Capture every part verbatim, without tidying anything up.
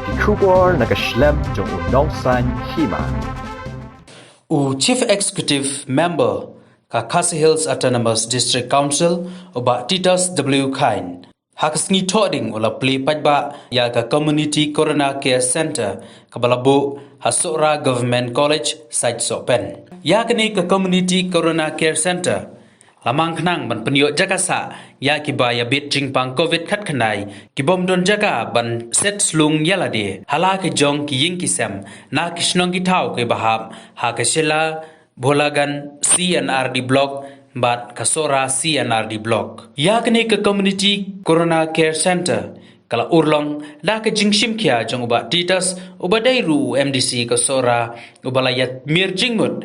Ki khubor na ka shlem jong u nongsan hima. U Chief Executive Member ka Khasi Hills Autonomous District Council, u Bah Titus W Chyne, ha ka sngi Thohdieng u la plie paidbah ïa ka Community Corona Care Centre kaba la buh ha Sohra Government College, Saiñ Sohpen. Ïa kane ka Community Corona Care Centre la mang khnang ban pynïoh jaka sah ïa kiba ïabit jingpang covid khatkhyndai kibym don jaka ban set slung ïa lade ha la ki jong ki ïing ki sem na ki shnong ki thaw kiba hap ha ka Shella Bholaganj C and R D Block bad ka Sohra C and R D Block. Ïa kane ka Community Corona Care Centre ka la urlong da ka jingshim khia jong u Bah Titus, uba dei ruh u M D C ka Sohra, uba la ïamir jingmut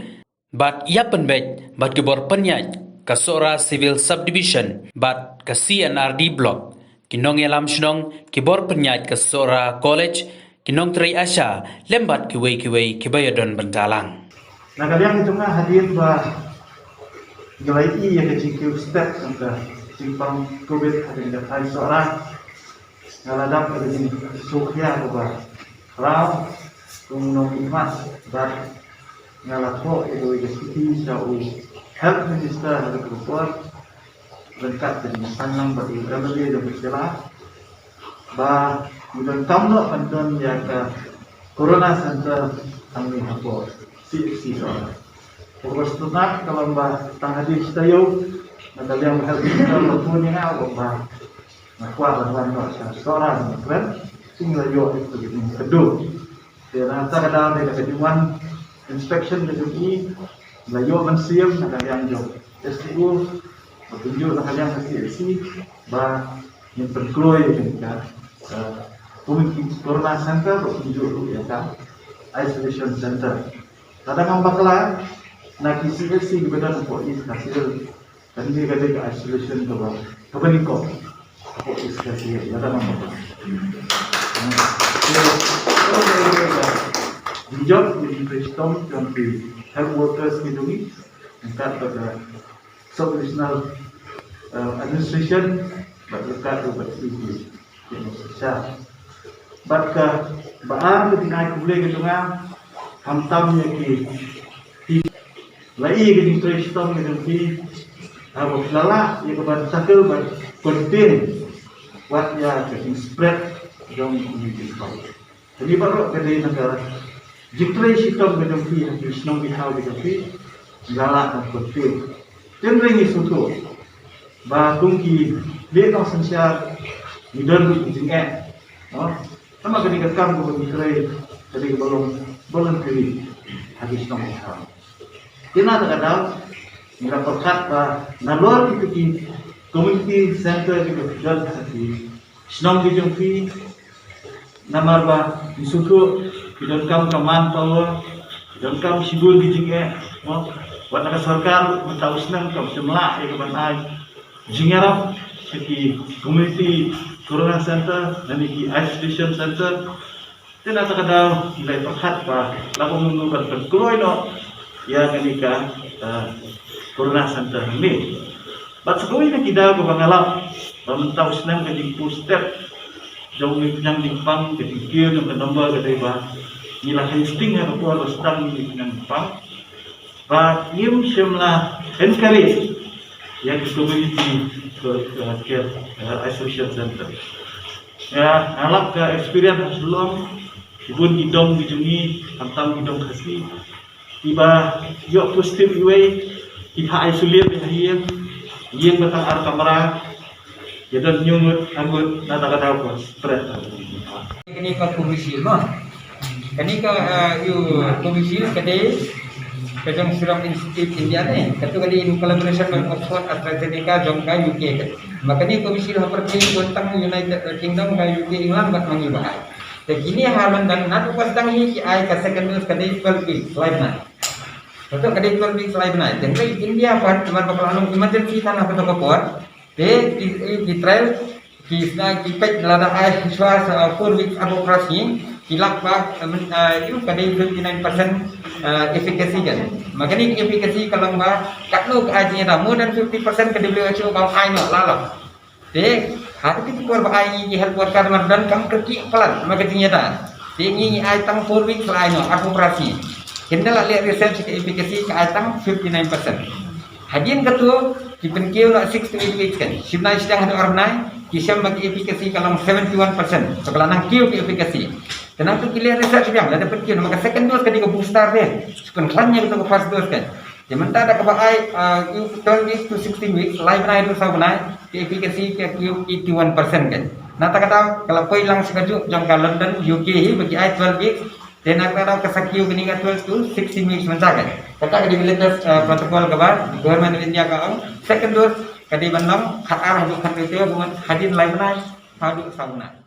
bad ïapynbeit bad ki bor pynïaid ka Sohra Civil Subdivision bad ka C and R D Block, ki nongïalam shnong, ki bor pynïaid ka Sohra College, ki nongtrei ASHA lem bad kiwei kiwei kiba ïadon bynta lang. Na ka liang jong nga, hadien ba ngi la ïohi ïa ka jingkiew step jong ka jingpang covid ha ka thaiñ Sohra, nga la dap ka jingsngewkhia kaba khraw kum u nongmihkhmat bad nga la thoh ïa kawei ka shithi sha u Health Minister ha kata ka por, ryngkat ka jingïasaid lang bad u M L A jong ka Shella, ba ngi donkam noh ban don ïa ka Corona Centre hangne hapoh C H C Sohra. Ka por sngewtynnat ka long ba tang hadien shi taïew na ka liang ba Health Minister la phone ïa nga, u ong ba nga kwah ban wan noh sha Sohra ban kren, te ngi la ïoh ïa ka jingkyrduh. Te na kata ka daw, dei da ka jingwan inspection ka jong i, la ïoh mynsiem na ka liang jong S D O, ba kumjuh na ka liang ka C H C, ba ngin pynkloi ïa ka, eh, Community Corona Centre, ba kumjuh ruh ïa ka Isolation Centre. Lada ngam bakla, na ki C H C kiba don hapoh East Khasi Hills, kane ka dei ka isolation kaba, kaba nyngkong hapoh East Khasi Hills, lada ngam bakla. Jingïaroh, jingtrei shitom jong ki health workers ki jong ngi, ryngkat bad ka Sub Divisional, eh, Administration, bad ryngkat bad ki, ki, ki, bad kaba ar ka jingai khublei ka jong nga, khamtam ïa ki, ki la ïohi ka jingtrei shitom ka jong ki, haba phi la lah ïa ka ban tackle bad contain wat ïa ka jingspread jong ka jingpang. Kane baroh ka dei na ka jingtrei shitom ka jong phi ha ki shnong ki thaw ka jong phi, la lah ban pynpaw. Te hynrei ngi sngewthuh ba kum ki leh nongsynshar ngi don ki jingeh, no? Namar kane ka kam kaba ngi trei ka dei kaba long voluntary ha ki shnong ki thaw. Te na kata ka daw ngi la pyrkhat ba nalor kito ki community center kiba don ha ki shnong ki jong phi, namar ba ngi sngewthuh ki donkam ka manpower, ki donkam shibun ki jingeh, mo. Wat na ka sorkar mynta u snem kam shym lah ïa ka ban ai jingïarap sha ki community corona center lane ki isolation center. Te na kata ka daw ngi la pyrkhat ba la kumno ban pynkloi noh ïa kane ka, eh, corona center hangne. Bad sa kawei na ki daw kaba nga lap ba mynta u snem ka jingpynstep jong u nongpynïaid jingpang, ka jingkiew jong ka number ka dei ba ngi la heh sting ha ka por ba sdang u nongpynïaid jingpang. Ba ngim shym la encourage ïa ki community, eh, care, eh, isolation center. Ïa, nga lap ka experience ha Shillong, shibun ki dong ki jong ngi, khamtam ki dong Khasi, kiba ïoh positive iwei, ki phah isolate ha ïing, ïing ba tang ar kamra, ïa don hynñiew ngut, ar ngut, na kata ka daw ka spread. Kane ka Covishield mo. Kane ka, ah, ïa u Covishield ka dei ka jong Serum Institute India ne. Katu ka dei in collaboration bad Oxford AstraZeneca jong ka U K. Ma kane Covishield ha pyrthei don tang United Kingdom, ka U K, England bad ma ngi bha. Te kine ha London, naduh ba sdang hi ki ai ka second dose ka dei twelve weeks, lai bnai. Katu ka dei twelve weeks, lai bnai. Te hynrei India pat, namar ba ka la long emergency tang ha katu ka por, te ki, ki trial, ki sdang, ki peit lada ai shuwa sa, uh, four weeks arphew phra sngi, ki lap ba, uh, men, uh, ïa u ka dei twenty nine percent, uh, efficacy kan. Ma kane ka efficacy ka long ba katno ka ai jingïada, more than fifty percent ka W H O ka ong ai noh la lap. Te ha katu ka por ba ai ïa ki health worker namar donkam kyrkieh palat ma ka jingïada. Te ngi ngi ai tang four weeks la ai noh, arphew phra sngi. Hynda la leh research ka efficacy ka ai tang fifty nine percent. Hadien katu ki pynkiew noh six to eight weeks kan. Shi bnai shiteng haduh ar bnai ki shem ba ka efficacy ka long seventy one percent. So ka la nang kiew ka efficacy. Te nangtu ki leh research biang, lada pynkiew namar ka second dose ka dei ka booster de. Shu pynkhlaiñ ïa katu ka first dose kan. Te mynta da kaba ai, ah, twelve weeks to sixteen weeks, lai bnai haduh saw bnai, ka efficacy ka kiew eighty one percent kan. Na kata ka daw ka la poi lang sha kajuh jong ka London, U K hi, ba ki ai twelve weeks. Te na kata ka daw ka sa kiew kane ka twelve to sixteen weeks mynta kan. Kata ka dei ka latest, ah, protocol kaba Government of India ka ong. Second dose ka dei ban long khatar haduh khatar te, hadien lai bnai haduh saw bnai.